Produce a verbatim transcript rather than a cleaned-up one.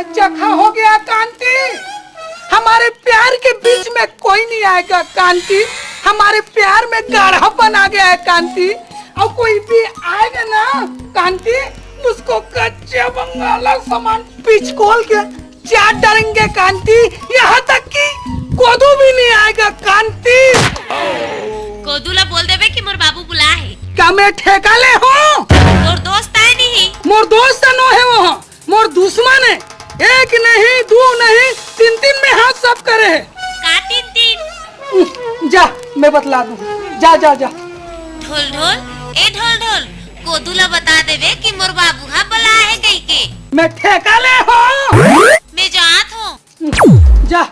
चखा हो गया कांति, हमारे प्यार के बीच में कोई नहीं आएगा कांति, हमारे प्यार में गाढ़ापन आ गया है कांति। और कोई भी आएगा ना कांति, उसको कच्चे बंगाला समान पिचकोल के चाट डालेंगे कांति, यहाँ तक कि कोदू भी नहीं आएगा कांति। कोदू ला बोल देबे कि मोर बाबू बुला है। का मैं ठेका ले हो? मोर दोस्त आए नहीं। मोर दोस्त नो है वो, मोर दुश्मन है। एक नहीं, दू नहीं, तीन तीन में हाथ साफ करे है। का तीन तीन? जा, मैं बतला दूं। जा, जा, जा। ढोल ढोल, ए ढोल ढोल, कोदू ला बता देबे कि मोर बाबू हा बला है कही के। मैं ठेका ले हो। मैं जात हूँ। जा,